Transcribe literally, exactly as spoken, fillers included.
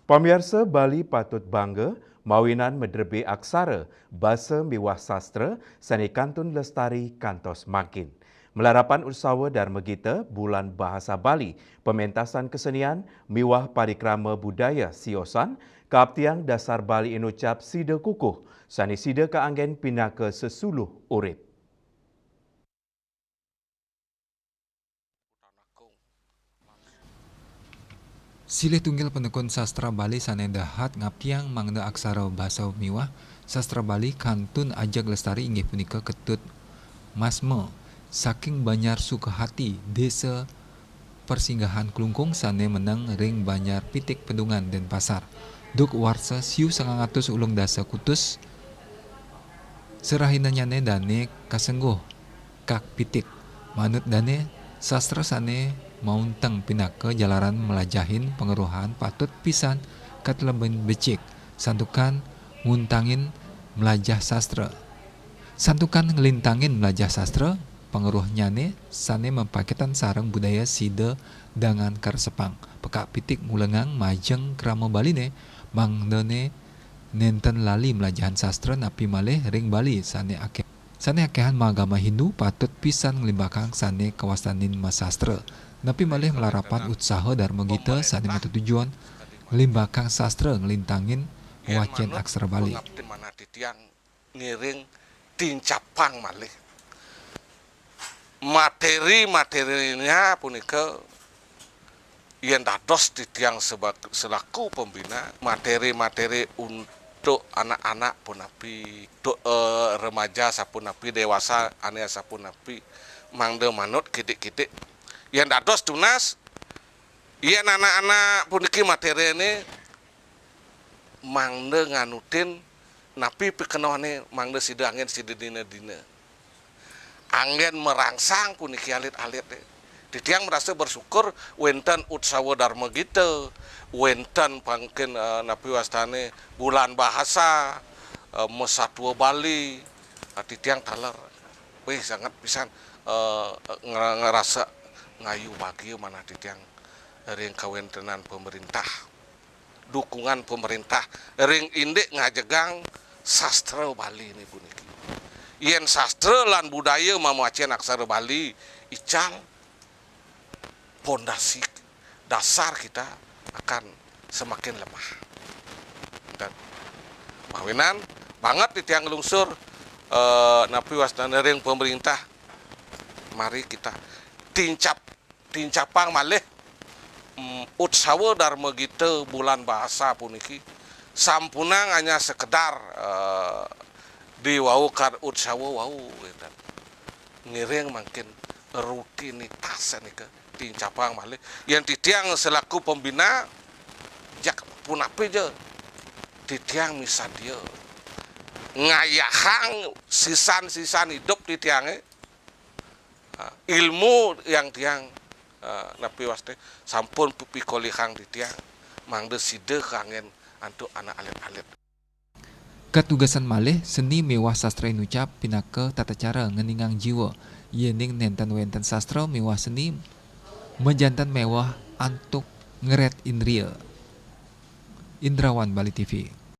Pamiarsa, Bali patut bangga mawinan madrebé aksara, basa miwah sastra sané kantun lestari kantos mangkin. Malarapan Utsawa Dharma Gita, Bulan Bahasa Bali, pementasan kesenian miwah parikrama budaya siosan, kaaptiang dasar Bali inucap sida kukuh, sané sida kaanggén pinaka sesuluh urip. Silih tunggil penekun sastra Bali sané dahat ngaptiang mangda aksara basa miwah sastra Bali kantun ajeg lestari inggih punika Ketut Masma saking Banjar Sukahati, Désa Persinggahan Klungkung sané meneng ring Banjar Pitik Pedungan, Denpasar. Duk warsa siu sangang atus ulung dasa kutus, serahinanyané dané kasengguh Kak Pitik. Manut dané, sastra sané maunteng pinaka jalaran mlajahin pangerohan patut pisan katelebin becik, santukan nguntangin mlajah sastra. Santukan nglintangin mlajah sastra, pangerohnyané sané mapaiketan sareng budaya sida dangan karesepang. Pekak Pitik ngulengang majeng krama Baliné, mangdané nénten lali mlajahin sastra napi malih ring Bali sané akéh. Sané akéhan maagama Hindu patut pisan nglimbakang sané kawastanin masastra. Napi malih malarapan Utsaha Dharma Gita sané matetujon nglimbakang sastra nglintangin wacén aksara Bali. Pangapti manah titiang ngiring tincapang malih. Materi-materinya punika yén dados titiang sebag-, selaku pembina, materi-materi untuk anak-anak punapi, untuk, eh, remaja sapunapi, dewasa ané sapunapi, mangda manut kidik-kidik. Yén dados tunas, yén anak-anak puniki materiné mangda nganutin napi pikenohné mangda sida anggén sida dina-dina. Anggén marangsang puniki alit-alit. Titiang merasa bersyukur wénten Utsawa Dharma Gita, wénten pangkin, eh, napi wastané Bulan Bahasa, eh, Masatua Bali, eh, titiang taler. Wih, sangat pisan, eh, ngera-, ngerasa ngayu bagia manah titiang ring kawéntenan pemerintah. Dukungan pemerintah ring indik ngajegang sastra Bali ni puniki. Yén sastra lan budaya mamacén aksara Bali ical, pondasi dasar kita akan semakin lemah. Dan mawinan banget titiang nglungsur, eh, napi wastané ring pemerintah, mari kita tincap tincapang malih, mm, Utsawa Dharma Gita Bulan Bahasa puniki sampunang hanya sekedar, eh, di wau kad Utsawa wau, gitu. Ngiring mangkin rutinitas nika tincapang malih. Yén titiang selaku pembina, jak punapi ja titiang misadia ngayahang sisan-sisan idup titiangé, ah, ilmu yang tiang, ah, napi wastané sampun pikolihang titiang, mangda sida kanggén antuk anak alit-alit. Katugesan malih, seni miwah sastra inucap pinaka tata cara ngeningang jiwa. Yéning nénten wénten sastra miwah seni, majanten méweh antuk ngerét indria. Indrawan, Bali T V.